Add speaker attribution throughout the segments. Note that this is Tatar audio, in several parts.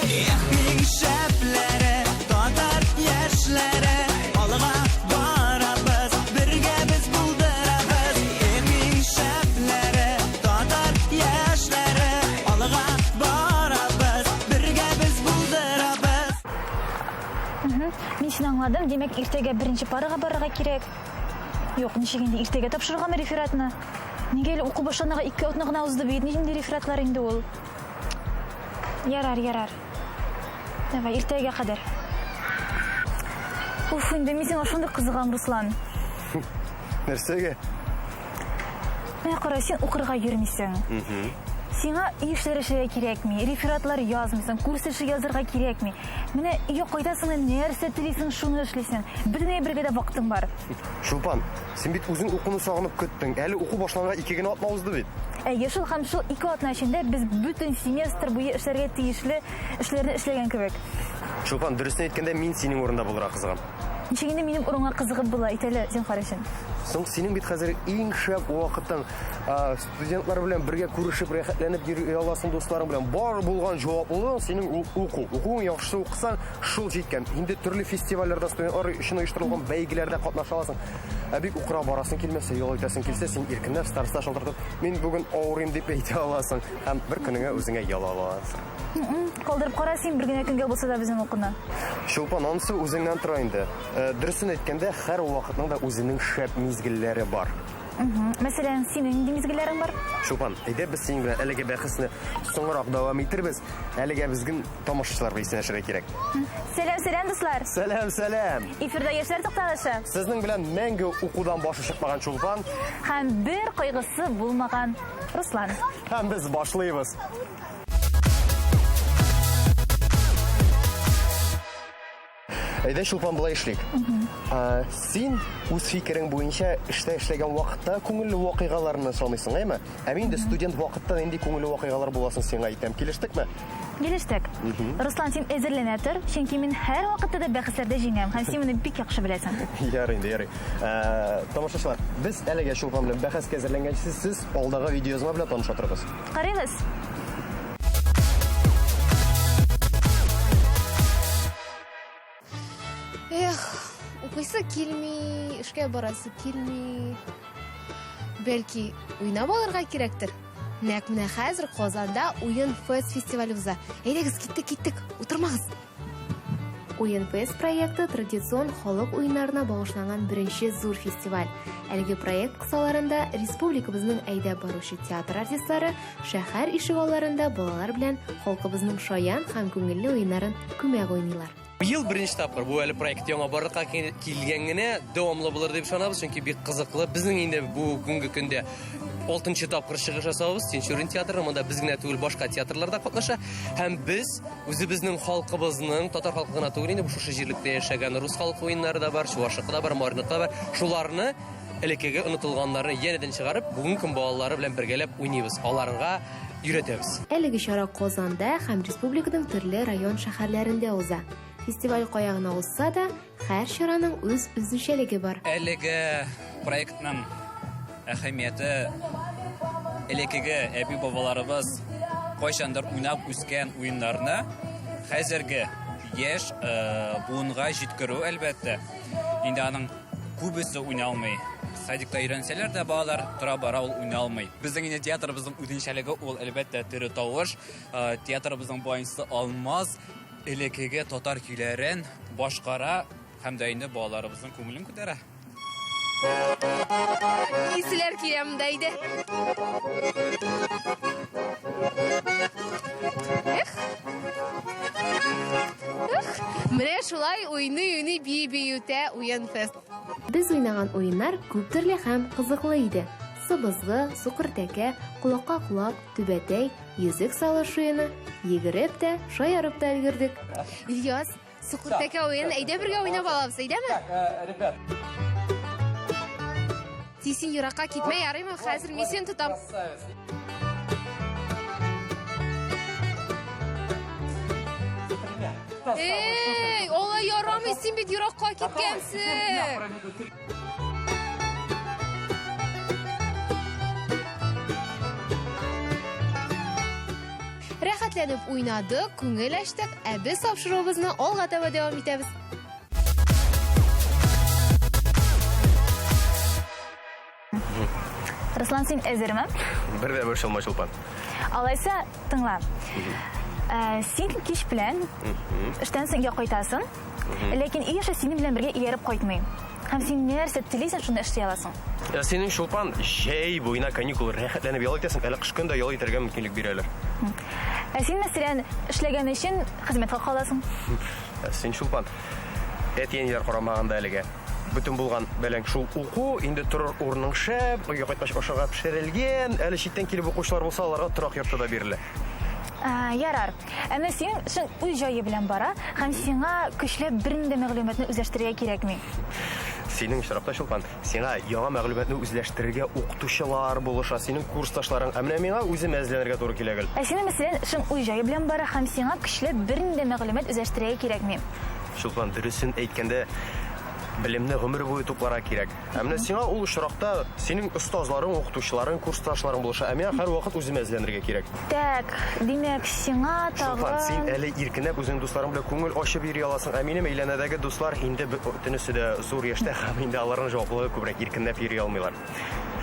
Speaker 1: Эх, иң шәпләре, татар яшьләре, алга барабыз, бергә без булдырабыз. Эх, иң шәпләре, татар яшьләре, алга барабыз, бергә без булдырабыз.
Speaker 2: Мин сине аңладым. Димәк, иртәгә беренче парага барырга кирәк. Юк, ничек инде иртәгә тапшырыргамы рефератны? Нигә әле уку башланырга ике атна гына узды бит? Нинди рефератлар инде ул? Ярар, ярар. Давай, иртәгә кадәр. Уф, инде мин сиңа шундый кызыгам, Руслан.
Speaker 3: Нәрсәгә?
Speaker 2: Менә кара, син укырга йөрмисең. Сиңа өй эшләре эшләргә кирәкми, рефератлар язмыйсың, курс эше язырга кирәкми. Менә өйгә кайтасың да нәрсә телисең, шуны эшлисең. Бөтенләй бергә дә вакытың бар.
Speaker 3: Чулпан, син бит үзең укуны сагынып көттең. Әле уку башланырга ике генә атна узды бит.
Speaker 2: Әйе шул һәм шул ике атна эчендә без бөтен семестр буе эшләргә тиешле эшләрне эшләгән кебек.
Speaker 3: Чулпан, дөресен әйткәндә, мин синең урында булырга кызыгам.
Speaker 2: Ничек инде минем урынга кызыгып була, әйт әле, зинһар өчен.
Speaker 3: Соң синең бит хәзер иң шәп вакытың. Студентлар белән бергә күрешеп, рәхәтләнеп йөри аласың дусларың белән. Бар булган җаваплылыгың синең ул уку. Укуың яхшы укысаң, шул җиткән. Инде төрле фестивальләрдә студентлар өчен оештырылган бәйгеләрдә катнаша аласың. Ә бик укырга барасың килмәсә, ял итәсең килсә, син иркенләп староста шалтыратып, мин бүген авырыйм дип әйтә аласың һәм бер көнеңә үзеңә ял ала аласың.
Speaker 2: Калдырып кара син бер генә көнгә булса да безнең укуны.
Speaker 3: Чулпан, анысы үзеңнән тора инде. Э, дөресен әйткәндә, һәр вакытның да үзенең шәп мизгелләре бар.
Speaker 2: Мәсәлән, синең нинди мизгелләрең бар?
Speaker 3: Чулпан, әйдә без синең белән әлеге бәхәсне соңрак дәвам итербез. Әлегә безнең тамашачылар белән исәнләшергә кирәк.
Speaker 2: Сәлам, сәлам, дуслар.
Speaker 3: Сәлам, сәлам.
Speaker 2: Эфирда яшьләр тукталышы.
Speaker 3: Сезнең белән мәңге укудан башы чыкмаган Чулпан
Speaker 2: һәм бер кайгысы булмаган Руслан.
Speaker 3: Һәм без башлыйбыз. Әйдә, Чулпан, болай эшлик. Син үз фикерең буенча эштә эшләгән вакытта күңелле вакыйгаларны саныйсың, әйме? Ә мин инде студент вакытта нинди күңелле вакыйгалар буласын сиңа әйтәм. Килештекме?
Speaker 2: Килештек. Руслан, син әзерләнә тор, чөнки мин һәр вакытта да бәхәсләрдә җиңәм, һәм син моны бик яхшы беләсең.
Speaker 3: Ярый инде, ярый. Тамашачылар, без әлегә Чулпан белән бәхәскә әзерләнгәнче сез алдагы видеоязма белән таныша торыгыз.
Speaker 2: Карыйбыз.
Speaker 4: Эх, укыйсы килми, эшкә барасы килми. Бәлки, уйнап алырга кирәктер? Нәкъ менә хәзер Казанда Уен фест фестивале уза. Әйдәгез, киттек, киттек, утырмагыз. Уен фест проекты традицион халык уеннарына багышланган беренче зур фестиваль. Әлеге проект кысаларында республикабызның әйдәп баручы театр артистлары шәһәр ишегалларында балалар белән халкыбызның шаян һәм күңелле уеннарын күмәк уйныйлар.
Speaker 5: Быел беренче тапкыр бу әле проект яңа барлыкка килгән генә, дәвамлы булыр дип ышанабыз, чөнки бик кызыклы. Безнең инде бу бүгенге көндә алтынчы тапкыр чыгыш ясавыбыз Тинчурин театры, монда без генә түгел, башка театрлар да катнаша. Һәм без Үзебезнең халкыбызның, татар халкы гына түгел инде, бу шушы җирлектә яшәгән рус халкы уеннары да бар, чувашныкы да бар, мариныкы да бар. Шуларны элеккеге онытылганнарны янәдән чыгарып, бүгенге көн балалары белән бергәләп уйныйбыз, аларга өйрәтәбез.
Speaker 4: Әлеге чара Казанда һәм республиканың төрле район-шәһәрләрендә уза. Фестиваль кая гына узса да, Һәр чараның үз үзенчәлеге бар.
Speaker 6: Әлеге проектның әһәмияте элеккеге әби-бабаларыбыз кайчандыр уйнап үскән уеннарны хәзерге яшь э, буынга җиткерү, әлбәттә. Инде аның күбесе уйналмый. Садикта өйрәнсәләр дә балалар тора-бара ул уйналмый. Безнең инде театрыбызның үзенчәлеге ул, әлбәттә, тере тавыш. Э, театрыбызның баянчысы Алмаз Элеккеге татар көйләрен башкара һәм дә инде балаларыбызның күңелен күтәрә.
Speaker 4: Исләр килә монда иде. Эх. Эх. Менә шулай уйный-уйный бии-бии үтә Уен фест. Без уйнаган уеннар күп төрле һәм кызыклы иде. Сыбызгы, сукыр тәкә, колакка колак, түбәтәй, Йөзек салыш уены, йөгереп тә, шаярып та өлгердек. Ильяс, сукыр тәкә уенын әйдә бергә уйнап алабыз, әйдәме?
Speaker 6: Э, ребят.
Speaker 4: Тик син еракка китмә, ярыймы? Хәзер мин сине тотам. Эй, алай ярамый, син бит еракка киткәнсең. Рәхәтләнеп Рәхәтләнеп уйнадык, күңел ачтык, ә без тапшыруыбызны алга таба дәвам итәбез.
Speaker 2: Руслан, син әзерме?
Speaker 3: Бер дә борчылма, Чулпан.
Speaker 2: Алайса, тыңла. Ә, син кич белән эштән соң өйгә кайтасың, ләкин өй эше синең белән бергә ияреп кайтмый. Һәм син нәрсә телисең, шуны эшли аласың.
Speaker 3: Ә синең, Чулпан, җәй буена каникул рәхәтләнеп ял итәсең, әле кыш көн дә ял итәргә мөмкинлек бирәләр.
Speaker 2: Ә син, мәсәлән, эшләгән өчен хезмәт хакы аласың.
Speaker 3: Ә син, Чулпан, әти-әниләр карамаганда әлегә. Бөтен булган бәләң шул уку, инде торыр урының шәп, өйгә кайткач ашарга пешерелгән, әле читтән килеп укучылар булса, аларга торак йорты да бирелә.
Speaker 2: Ә, ярар. Ә менә синең эшең үз җае белән бара һәм сиңа көчләп бернинди дә мәгълүматны үзләштерергә кирәкми.
Speaker 3: Синең очракта, Чулпан, сиңа яңа мәгълүматны үзләштерергә укытучылар булыша, синең курсташларың. Ә менә миңа үзем әзерләнергә туры килә гел.
Speaker 2: Ә синең, мәсәлән, эшең үз җае белән бара һәм сиңа көчләп бернинди дә мәгълүмат үзләштерергә кирәкми.
Speaker 3: Чулпан, дөресен әйткәндә, белемне гомер буе тупларга кирәк. Ә менә сиңа ул очракта синең остазларың, укытучыларың, курсташларың булыша. Ә миңа һәрвакыт үземә эзләнергә кирәк.
Speaker 2: Так, димәк, сиңа тагын...
Speaker 3: Чулпан, син әле иркенләп үзеңнең дусларың белән күңел ачып йөри аласың. Ә минем әйләнәдәге дуслар инде бөтенесе дә зур яшьтә һәм инде аларның җаваплылыгы күбрәк, иркенләп йөри алмыйлар.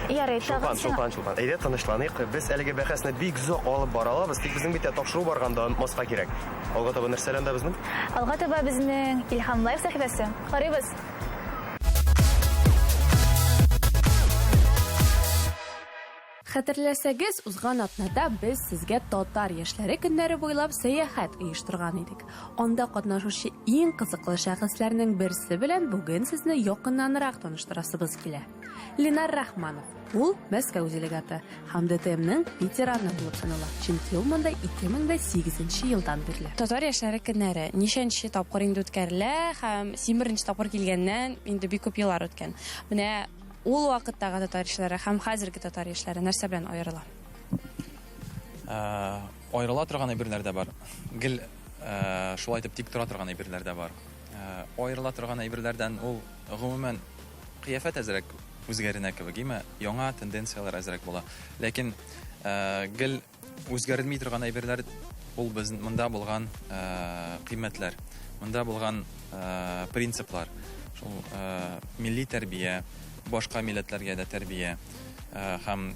Speaker 2: Ярый, тагын
Speaker 3: Чулпан, Чулпан, Чулпан. Әйдә тынычланыйк. Без әлеге бәхәсне бик озак алып бара алабыз, тик безнең бит тапшыру барганда онытмаска кирәк. Алга таба нәрсәләр анда безнең?
Speaker 2: Алга таба безнең Илһам Лайф сәхифәсе. Карыйбыз.
Speaker 7: Хәтерләсәгез, узган атнада без сезгә татар яшьләре көннәре буйлап сәяхәт оештырган идек. Анда катнашучы иң кызыклы шәхесләрнең берсе белән бүген сезне якыннанрак таныштырасыбыз килә. Ленар Рахманов. Ул Мәскәү делегаты һәм ДТМның ветераны булып санала, чөнки ул монда 2008 елдан бирле.
Speaker 8: Татар яшьләре көннәре ничәнче тапкыр инде үткәрелә һәм син беренче тапкыр килгәннән инде бик күп еллар үткән. Менә ул вакыттагы татар яшьләре һәм хәзерге татар яшьләре нәрсә белән аерыла?
Speaker 9: Аерыла торган әйберләр дә бар. Гел шулай итеп тик тора торган әйберләр дә бар. Аерыла торган әйберләрдән ул гомумән кыяфәт әзрәк үзгәренә кебек, име, яңа тенденцияләр әзрәк була. Ләкин гел үзгәрелми торган әйберләр ул без монда булган кыйммәтләр, монда булган принциплар. Шул милли тәрбия, башка милләтләргә дә тәрбия һәм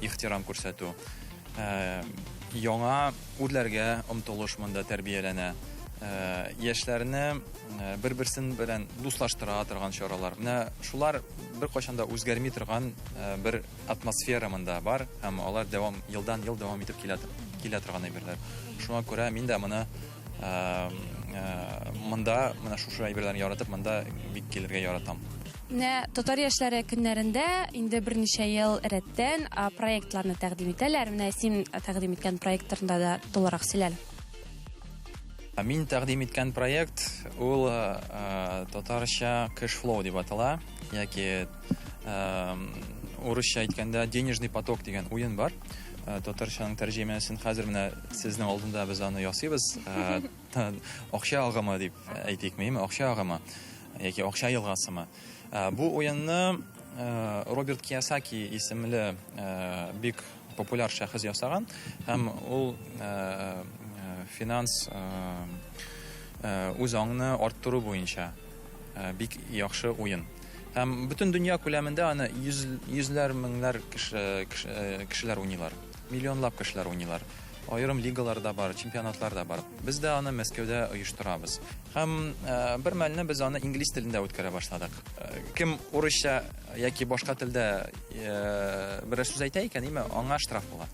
Speaker 9: ихтирам күрсәтү. Яңа үрләргә омтылыш монда тәрбияләнә. Яшьләрне бер-берсен белән дуслаштыра торган чаралар. Менә шулар беркайчан да үзгәрми торган бер атмосфера монда бар һәм алар дәвам елдан-ел дәвам итеп килә, килә торган әйберләр. Шуңа күрә мин дә моны монда менә шушы әйберләрне яратып, монда бик килергә яратам.
Speaker 8: Менә татар яшьләре көннәрендә инде берничә ел рәттән проектларны тәкъдим итәләр. Менә син тәкъдим иткән проект турында да тулырак сөйлә әле.
Speaker 9: Мин тәкъдим иткән проект ул татарча кэшфлоу дип атала, яки урысча әйткәндә денежный поток дигән уен бар. Татарчаның тәрҗемәсен хәзер менә сезнең алдында без аны ясыйбыз. Акча агымы дип әйтикме, акча агымы яки акча елгасымы. Бу уенны Роберт Кiyosaki исемле бик популяр шәхес ясаган һәм ул финанс үз аңны арттыру буенча бик яхшы уен. Һәм бөтен дөнья күләмендә аны йөзләр, меңнәр кешеләр уйныйлар. Миллионлап кешеләр уйныйлар. Аерым лигалар да бар, чемпионатлар да бар. Без дә аны Мәскәүдә оештырабыз. Һәм бер мәлне без аны инглиз телендә үткәрә башладык. Кем урысча яки башка телдә берәр сүз әйтә икән, име, аңа штраф була.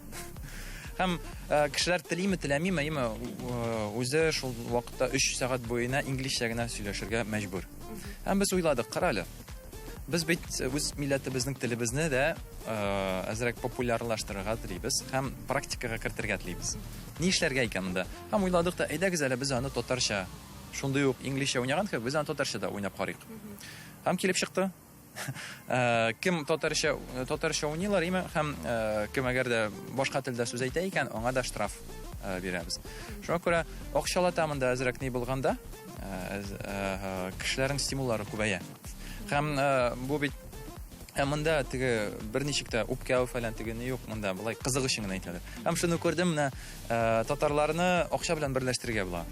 Speaker 9: Һәм кешеләр телиме, теләмиме, име, үзе шул вакытта 3 сәгать буена инглизчә генә сөйләшергә мәҗбүр. Һәм без уйладык, кара әле, без бит үз милләтебезнең телебезне дә әзрәк популярлаштырырга телибез һәм практикага кертергә телибез. Ни эшләргә икән монда? Һәм уйладык та, әйдәгез әле без аны татарча, шундый ук инглизчә уйнаган кебек, без аны татарча да уйнап карыйк. Һәм килеп чыкты. Кем татарча, татарча уйныйлар, име, һәм кем әгәр дә башка телдә сүз әйтә икән, аңа да штраф бирәбез. Шуңа күрә акчалата монда әзрәк ни булганда, кешеләрнең стимуллары күбәя. Һәм бу бит Һәм монда теге берничек тә үпкәү фәлән теге ни юк монда, болай кызык өчен генә әйтәләр. Һәм шуны күрдем, менә э, татарларны акча белән берләштерергә була.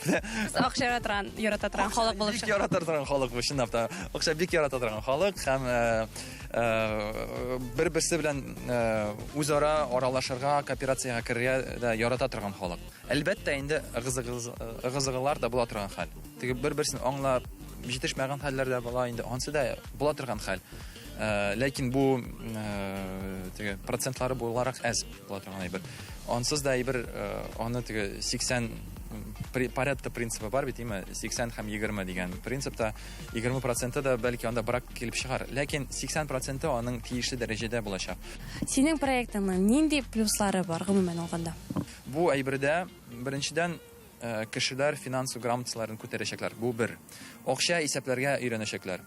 Speaker 8: Без акча ярата торган, ярата торган халык булып
Speaker 9: Бик ярата торган халык бу, чынлап та. Акча бик ярата торган халык һәм э, э, бер-берсе белән үзара аралашырга, кооперациягә керергә дә ярата торган халык. Әлбәттә, инде ыгы-зыгылар да була торган хәл. Теге бер-берсен аңлап җитешмәгән хәлләр дә була инде, ансы да була торган хәл. Э, ләкин бу э, теге процентлары буларак әз була торган әйбер. Ансыз да әйбер э, аны теге 80 Паретто принцибы бар бит, име? 80 һәм 20 дигән принципта 20 проценты да бәлки анда брак килеп чыгар. Ләкин 80 проценты аның тиешле дәрәҗәдә булачак.
Speaker 8: Синең проектыңның нинди плюслары бар гомумән алганда?
Speaker 9: Бу әйбердә, беренчедән, кешеләр финанс грамоталарын күтәрәчәкләр. Бу бер. Акча исәпләргә өйрәнәчәкләр.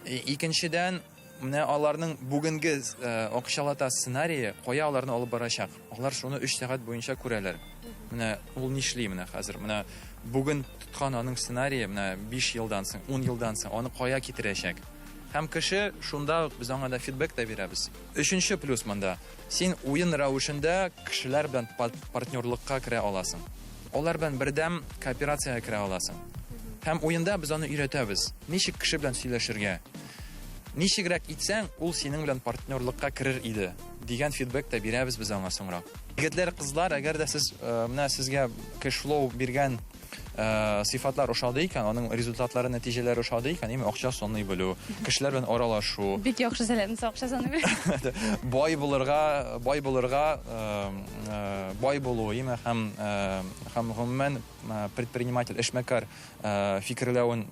Speaker 9: Икенчедән, менә аларның бүгенге акчалата сценарие кая аларны алып барачак. Алар шуны 3 сәгать буенча күрәләр. Менә ул нишли менә хәзер. Менә бүген тоткан аның сценарие менә 5 елдан соң, 10 елдан соң аны кая китерәчәк. Һәм кеше шунда ук без аңа да фидбэк та бирәбез. Өченче плюс монда. Син уен рәвешендә кешеләр белән партнерлыкка керә аласың. Алар белән бердәм кооперациягә керә аласың. Һәм уенда без аны өйрәтәбез. Ничек кеше белән сөйләшергә. Ничегрәк итсәң, ул синең белән партнерлыкка керер иде, дигән фидбэк тә бирәбез без аңа соңрак. Егетләр, кызлар, әгәр дә сез э, менә сезгә кэшфлоу биргән Э, сыйфатлар ошады икән, аның результатлары, нәтиҗәләре ошады икән, именно акча саный белү, кешеләр белән аралашу.
Speaker 8: Бик яхшы сәләтен акча саный белү.
Speaker 9: Бай булырга, бай булырга, э, э, бай булу, именно һәм һәм гомумән предприниматель, эшмәкәр фикерләвен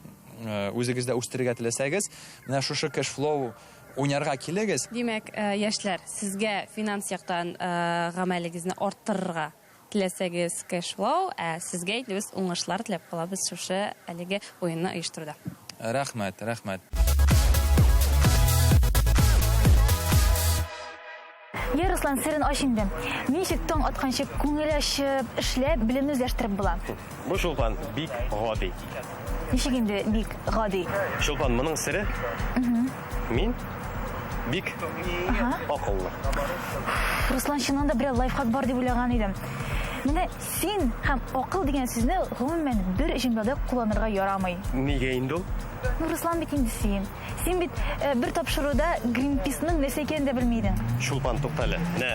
Speaker 9: үзегездә үстерергә теләсәгез, менә шушы кэшфлоу уйнарга килегез.
Speaker 8: Димәк, яшьләр, сезгә финанс яктан гамәлегезне арттырырга Теләсәгез кэшфлоу, ә сезгә инде без уңышлар теләп калабыз шушы әлеге уенны оештыруда.
Speaker 9: Рәхмәт, рәхмәт.
Speaker 2: Йә, Руслан, серен ач инде. Ничек таң атканчы күңел ачып, эшләп, белемне үзләштереп була?
Speaker 3: Бу, Чулпан, бик гади.
Speaker 2: Ничек инде бик гади?
Speaker 3: Чулпан, моның сере, мин бик акыллы.
Speaker 2: Руслан, чыннан да берәр лайфхак бар дип уйлаган идем. Менә син һәм акыл дигән сүзне гомумән бер җөмләдә кулланырга ярамый.
Speaker 3: Нигә инде ул?
Speaker 2: Ну, Руслан бит инде син. Син бит э, бер тапшыруда Гринписның нәрсә икәнен дә белми идең.
Speaker 3: Чулпан, тукта әле. Менә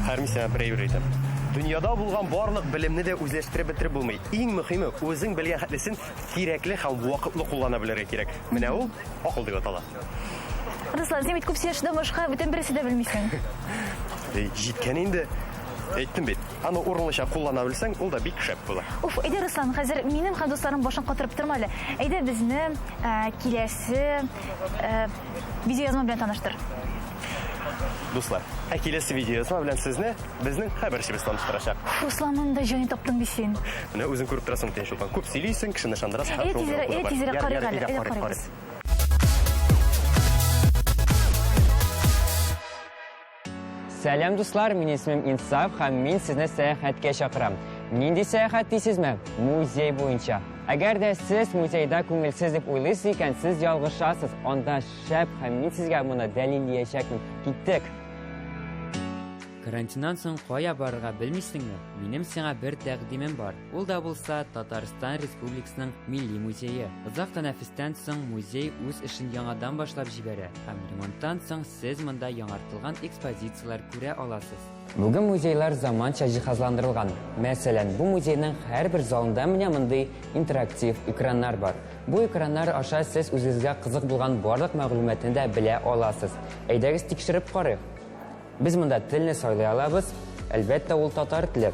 Speaker 3: хәзер мин сиңа бер әйбер әйтәм. Дөньяда булган барлык белемне дә үзләштереп бетереп булмый. Иң мөһиме, үзең белгән хәтлесен кирәкле һәм вакытлы куллана белергә кирәк. Менә ул акыл дип атала.
Speaker 2: Руслан, син бит күп сөйләшүдән башка бүтән берсе дә белмисең.
Speaker 3: Эй, җиткән инде. Әйттем бит. Аны урынлыча куллана белсәң, ул да бик шәп була.
Speaker 2: Уф, әйдә, Руслан, хәзер минем һәм дусларым башын катырып торма әле. Әйдә безне ә, киләсе ә, видеоязма белән таныштыр.
Speaker 3: Дуслар, ә киләсе видеоязма белән сезне безнең хәбәрчебез таныштырачак.
Speaker 2: Руслан, монда җайны таптың бит син.
Speaker 3: Менә үзең күреп торасың, Чулпан. Күп сөйлисең, кешене ышандырасың.
Speaker 2: Әйдә тизрәк, әйдә тизрәк карыйк әле, әйдә карыйбыз.
Speaker 10: Сәлам, дуслар, минем исемем Инсаф һәм мин сезне сәяхәткә чакырам. Нинди сәяхәт дисезме? Музей буенча. Әгәр дә сез музейда күңелсез дип уйлыйсыз икән, сез ялгышасыз. Анда шәп һәм мин сезгә моны дәлиллиячәкмен. Киттек! Карантиннан соң кая барырга белмисеңме? Минем сиңа бер тәкъдимем бар. Ул да булса Татарстан Республикасының Милли музее. Озак тәнәфестән соң музей үз эшен яңадан башлап җибәрә һәм ремонттан соң сез монда яңартылган экспозицияләр күрә аласыз. Бүген музейлар заманча җиһазландырылган. Мәсәлән, бу музейның һәрбер залында менә мондый интерактив экраннар бар. Бу экраннар аша сез үзегезгә кызык булган барлык мәгълүматны да белә аласыз. Әйдәгез тикшереп карыйк. Без монда телне сайлый алабыз, әлбәттә, ул татар теле.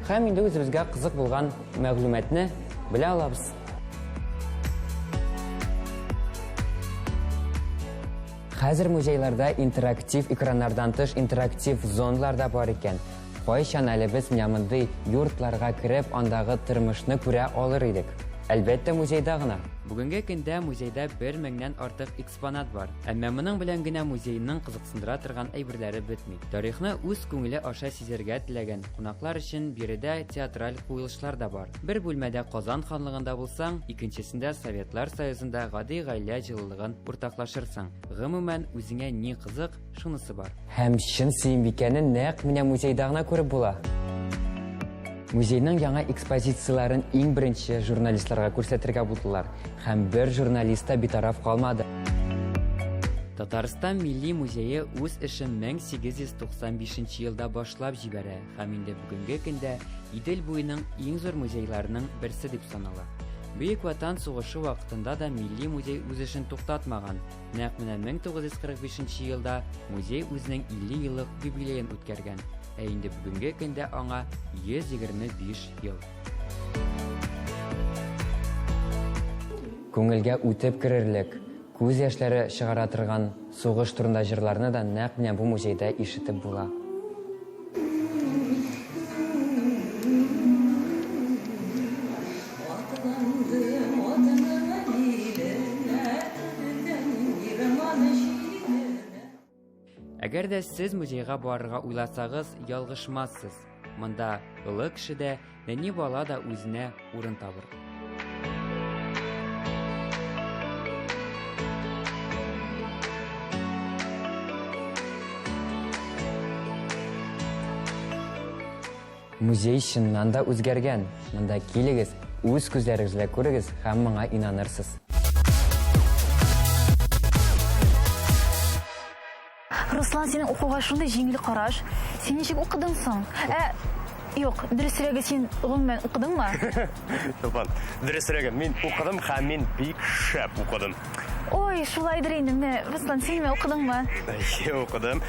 Speaker 10: Һәм инде үзебезгә кызык булган мәгълүматны белә алабыз. Хәзер музейларда интерактив экраннардан тыш интерактив зоналар да бар икән. Кайчан әле без менә мондый юртларга кереп, андагы тормышны күрә алыр идек? Әлбәттә, музейда гына. Бүгенге көндә музейда бер меңнән артык экспонат бар. Әмма моның белән генә музейның кызыксындыра торган әйберләре бетми. Тарихны үз күңеле аша сизәргә теләгән кунаклар өчен биредә театраль куелышлар да бар. Бер бүлмәдә Казан ханлыгында булсаң, икенчесендә Советлар Союзында гади гаилә җылылыгын уртаклашырсың. Гомумән, үзеңә ни кызык, шунысы бар. Һәм чын Сөембикәне нәкъ менә музейда гына күреп була. Музейның яңа экспозицияләрен иң беренче журналистларга күрсәтергә булдылар, һәм бер журналист та битараф калмады. Татарстан Милли музее үз эшен 1895 елда башлап җибәрә һәм инде бүгенге көндә Идел буеның иң зур музейларының берсе дип санала. Бөек Ватан сугышы вакытында да Милли музей үз эшен туктатмаган. Нәкъ менә 1945 елда музей үзенең 50 еллык юбилеен үткәргән. Ә инде бүгенге көндә аңа 125 ел. Күңелгә үтеп керерлек, күз яшьләре чыгара торган сугыш турында җырларны да нәкъ менә бу музейда ишетеп була. Әгәр дә сез музейга барырга уйласагыз, ялгышмассыз. Монда олы кеше дә, нәни бала да үзенә урын табыр. Музей чыннан да үзгәргән. Монда килегез, үз күзләрегез белән күрегез һәм моңа инанырсыз.
Speaker 2: Руслан, синең укуга шундый җиңел караш. Син ничек укыдың соң? Ә, юк, дөресрәге, син гомумән укыдыңмы?
Speaker 3: Чулпан, дөресрәге, мин укыдым һәм мин бик шәп укыдым.
Speaker 2: Ой, шулайдыр инде, менә, Руслан, син менә укыдыңмы?
Speaker 3: Әйе, укыдым.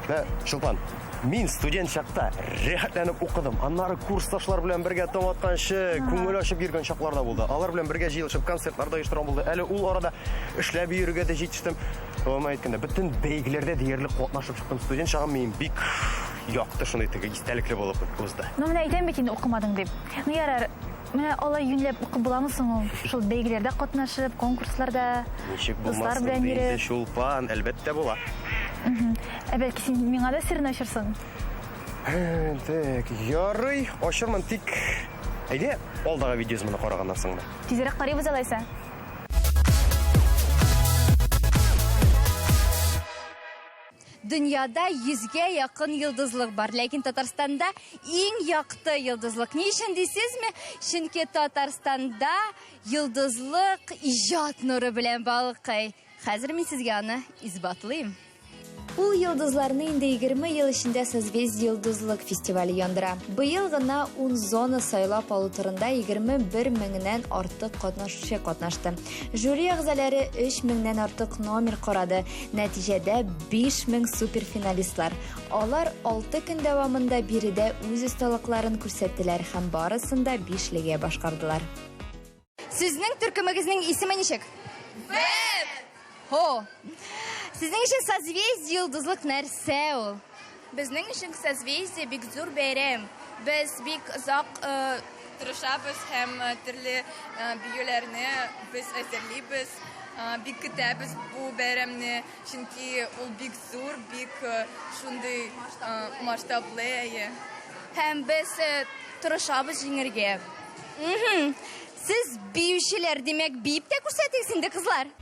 Speaker 3: Менә, Чулпан, мин студент чакта рәхәтләнеп укыдым. Аннары курсташлар белән бергә таң атканчы күңел ачып йөргән чаклар да булды. Алар белән бергә җыелышып концертлар да оештырган булды. Әле ул арада эшләп йөрергә дә җитештем. Гомумән әйткәндә, бөтен бәйгеләрдә диярлек катнашып чыктым. Студент чагым минем бик якты, шундый теге истәлекле булып узды.
Speaker 2: Ну, менә әйтәм бит инде укымадың дип. Ну, ярар, Менә алай юньләп укып буламы соң ул? Шул бәйгеләрдә катнашып, конкурсларда,
Speaker 3: Ничек
Speaker 2: дуслар
Speaker 3: булмасын
Speaker 2: белән
Speaker 3: инде,
Speaker 2: йөреп.
Speaker 3: Чулпан, әлбәттә була.
Speaker 2: Ә бәлки син миңа да серен ачырсың?
Speaker 3: Так, ярый, ачырмын, тик әйдә алдагы видеозманы караганнан соң гына.
Speaker 2: Тизрәк карыйбыз алайса.
Speaker 11: Дөньяда йөзгә якын йолдызлык бар, ләкин Татарстанда иң якты йолдызлык. Ни өчен дисезме? Чөнки Татарстанда йолдызлык иҗат нуры белән балкый. Хәзер мин сезгә аны исбатлыйм.
Speaker 12: Ул йолдызларны инде 20 ел эчендә Созвездие йолдызлык фестивале яндыра. Быел гына ун зона сайлап алу турында 21 меңнән артык катнашучы катнашты. Жюри әгъзалары 3 меңнән артык номер карады. Нәтиҗәдә 5000 суперфиналистлар. Алар 6 көн дәвамында биредә үз осталыкларын күрсәттеләр һәм барысын да бишлегә башкардылар.
Speaker 11: Сезнең төркемегезнең исеме ничек? Веб! Хо! Сезнең өчен Созвездие йолдызлык нәрсә ул?
Speaker 13: Безнең өчен Созвездие бик зур бәйрәм. Без бик озак тырышабыз һәм төрле биюләрне без әзерлибез. Бик көтәбез бу бәйрәмне, чөнки ул бик зур, бик шундый масштаблы, әйе.
Speaker 11: Һәм без тырышабыз җиңергә. Сез биючеләр, димәк, биеп тә күрсәтегез инде, кызлар.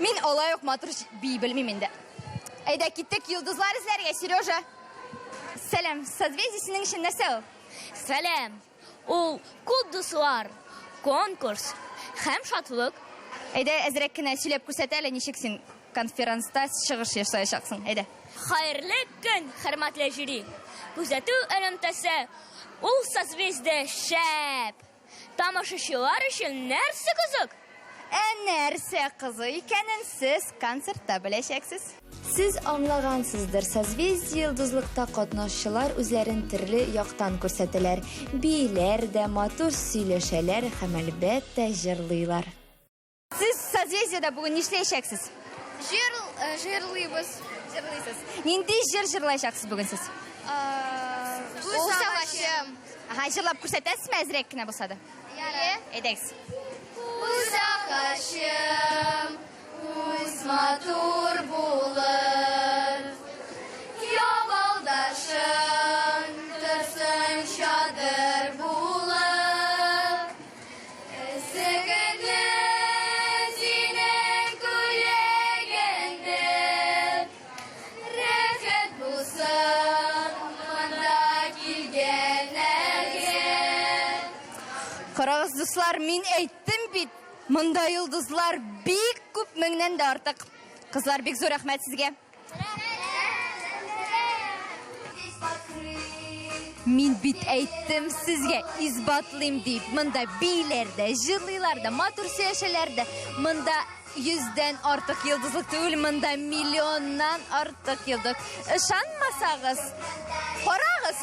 Speaker 11: Мин алай ук матур бии белмим инде. Әйдә, киттек йолдызлар эзләргә, Сережа. Сәлам, созвездие синең өчен нәрсә ул?
Speaker 14: Сәлам. Ул күп дуслар, конкурс һәм шатлык.
Speaker 11: Әйдә, әзрәк кенә сөйләп күрсәт әле, ничек син конференцта чыгыш ясаячаксың. Әйдә.
Speaker 14: Хәерле көн, хөрмәтле жюри. Күзәтү элемтәсе ул созвездие шәп. Тамашачылар өчен нәрсә кызык?
Speaker 11: Ә нәрсә кызы икәнен сез концертта беләчәксез.
Speaker 12: Сез аңлагансыздыр, Созвездие Йолдызлыкта катнашучылар үзләрен төрле яктан күрсәтәләр. Бииләр дә, матур сөйләшәләр һәм, әлбәттә, җырлыйлар.
Speaker 11: Сез Созвездиедә бүген нишләячәксез?
Speaker 13: Җыр э, җырлыйбыз.
Speaker 11: Җырлыйсыз. Нинди җыр җырлаячаксыз бүген сез?
Speaker 13: Үз агачым.
Speaker 11: Ага, җырлап күрсәтәсезме әзрәк кенә булса да?
Speaker 13: Ярар.
Speaker 11: Әйдәгез.
Speaker 13: Үз агачым, үз матур булыр. Ябалдашың торсын чадыр булып. Эссе синең күләгәңдә, Рәхәт булсын монда килгәннәргә.
Speaker 11: Карагыз, дуслар, мин әйттем бит, монда йолдызлар бик күп, меңнән дә артык. Кызлар, бик зур рәхмәт сезгә. Мин бит әйттем сезгә, исбатлыйм дип. Монда бииләр дә, җырлыйлар да, матур сөйләшәләр дә. Монда йөздән артык йолдызлык түгел, монда миллионнан артык йолдыз. Ышанмасагыз, карагыз.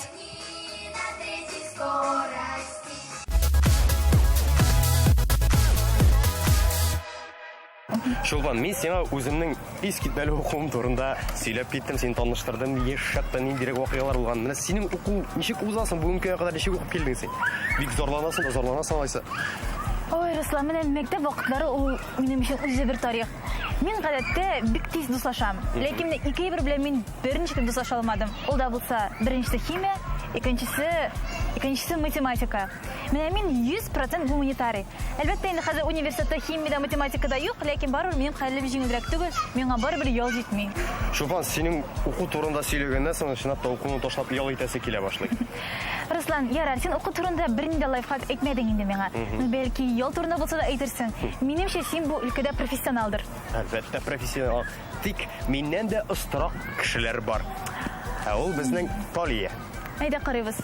Speaker 3: Чулпан, мин сиңа үземнең искитмәле укуым турында сөйләп киттем, сине таныштырдым, яшь чакта ниндирәк вакыйгалар булган. Менә синең уку ничек узасың, бүгенге көнгә кадәр ничек укып килдең син? Бик зарланасың да зарланасың алайса.
Speaker 2: Ой, Руслан, менә мәктәп вакытлары ул минем өчен үзе бер тарих. Мин гадәттә бик тиз дуслашам. Ләкин менә ике әйбер белән мин берничек тә дуслаша алмадым. Ул да булса, беренчесе химия, икенчесе, икенчесе математика. Менә мин 100% гуманитарий. Әлбәттә, инде хәзер университетта химия дә, математика да юк, ләкин барыбер минем хәлем җиңелрәк түгел, миңа барыбер ял җитми.
Speaker 3: Чулпан, синең уку турында сөйләгәннән соң, чынлап та укуны ташлап ял итәсе килә башлый.
Speaker 2: Руслан, ярар, син уку турында бернинди дә лайфхак әйтмәдең инде миңа. Ну, бәлки, ял турында булса да әйтерсең. Минемчә, син бу өлкәдә профессионалдыр.
Speaker 3: Әлбәттә, профессионал. Тик миннән дә остарак кешеләр бар. Ә ул безнең Талия.
Speaker 2: Әйдә карыйбыз.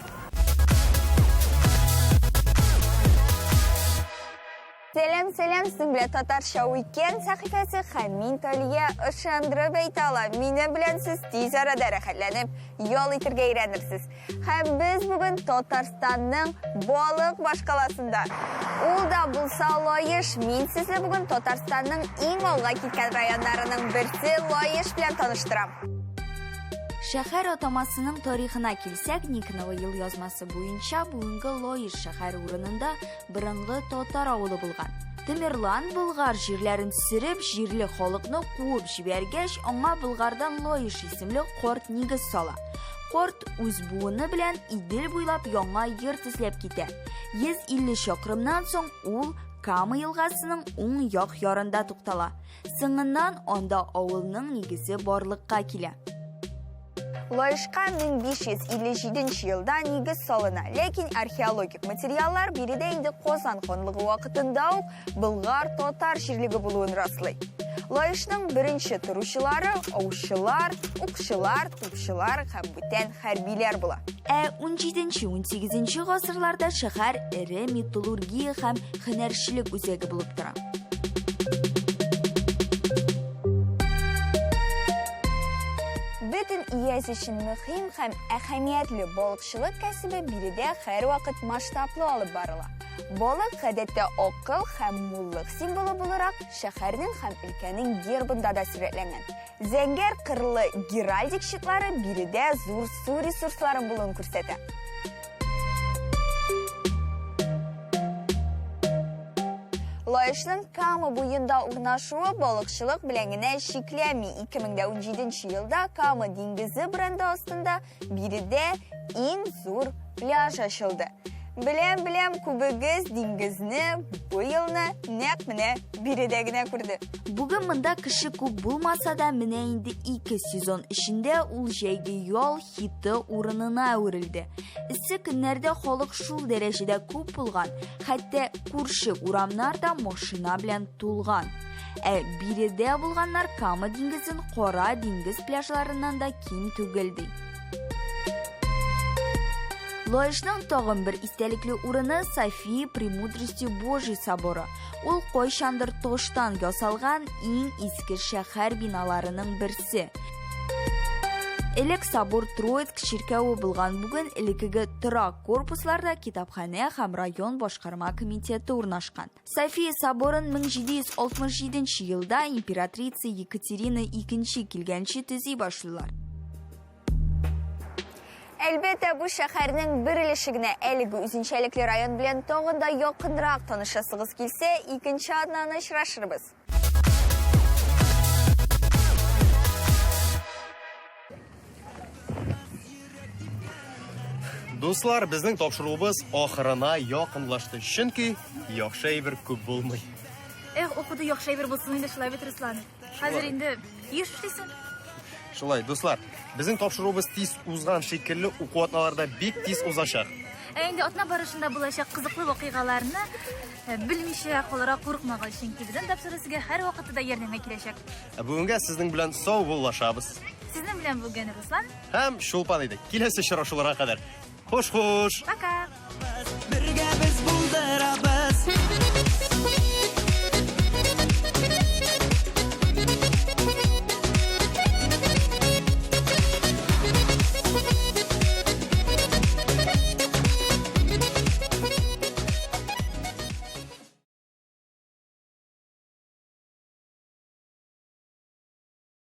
Speaker 13: Сәлам, сәлам, сезнең белән Татарча Уикенд сәхифәсе һәм мин Талия ышандырып әйтә алам, минем белән сез тиз арада рәхәтләнеп ял итергә өйрәнерсез. Һәм без бүген Татарстанның балык башкаласында. Ул да булса Лаеш. Мин сезне бүген Татарстанның иң алга киткән районнарының берсе Лаеш белән таныштырам.
Speaker 12: Шәһәр атамасының тарихына килсәк, Никонова елъязмасы буенча бүгенге Лаеш шәһәре урынында борынгы татар авылы булган. Тамерлан Болгар җирләрен сөреп, җирле халыкны куып җибәргәч, аңа Болгардан Лаеш исемле карт нигез сала. Карт үз буыны белән Идел буйлап яңа йорт эзләп китә. 150 чакрымнан соң ул Кама елгасының уң як ярында туктала. Соңыннан анда авылның нигезе барлыкка килә.
Speaker 13: Лаешка 1557 елда нигез салына, ләкин археологик материаллар биредә инде Казан ханлыгы вакытында ук болгар-татар җирлеге булуын раслый. Лаешның беренче торучылары аучылар, укчылар, тупчылар һәм бүтән хәрбиләр була.
Speaker 12: Ә 17-18 гасырларда шәһәр эре металлургия һәм һөнәрчелек үзәге булып тора.
Speaker 13: Бөтен өяз өчен мөһим һәм әһәмиятле балыкчылык кәсебе биредә һәрвакыт масштаблы алып барыла. Балык гадәттә акыл һәм муллык символы буларак шәһәрнең һәм өлкәнең гербында да сурәтләнгән. Зәңгәр кырлы геральдик щитлары биредә зур су ресурслары булуын күрсәтә. Лаешның Кама буенда урнашуы балыкчылык белән генә чикләнми. 2017 елда Кама диңгезе бренды астында биредә иң зур пляж ачылды. Беләм, беләм, күбегез диңгезне бу елны нәкъ менә биредә генә күрде.
Speaker 12: Бүген монда кеше күп булмаса да, менә инде ике сезон эчендә ул җәйге ял хиты урынына әверелде. Эссе көннәрдә халык шул дәрәҗәдә күп булган, хәтта күрше урамнар да машина белән тулган. Ә биредә булганнар Кама диңгезен Кара диңгез пляжларыннан да ким түгел ди. Лаешның тагын бер истәлекле урыны София Премудрости Божьей соборы. Ул кайчандыр таштан ясалган иң иске шәһәр биналарының берсе. Элек собор Троицк чиркәве булган. Бүген элеккеге торак корпусларда китапханә һәм район башкарма комитеты урнашкан. София соборын 1767 елда императрица Екатерина II килгәнче төзи башлыйлар.
Speaker 15: Әлбәттә, бу шәһәрнең бер өлеше генә. Әлеге үзенчәлекле район белән тагын да якынрак танышасыгыз килсә, икенче атнаны очрашырбыз.
Speaker 3: Дуслар, безнең тапшыруыбыз ахырына якынлашты. Чөнки яхшы әйбер күп булмый.
Speaker 2: Эх, укуда яхшы әйбер булсын инде шулай бит, Руслан. Хәзер инде еш эшлисең.
Speaker 3: Шулай, дуслар, безнең тапшыруыбыз тиз узган шикелле, уку атналары да бик тиз узачак.
Speaker 2: Ә инде атна барышында булачак кызыклы вакыйгаларны э, белмичә калырга курыкмагыз, чөнки безнең тапшыру сезгә һәрвакытта да ярдәмгә киләчәк.
Speaker 3: Ә бүгенгә сезнең белән сау буллашабыз.
Speaker 2: Сезнең белән бүген Руслан
Speaker 3: һәм Чулпан иде. Киләсе очрашуларга кадәр. Хуш-хуш.
Speaker 2: Пока.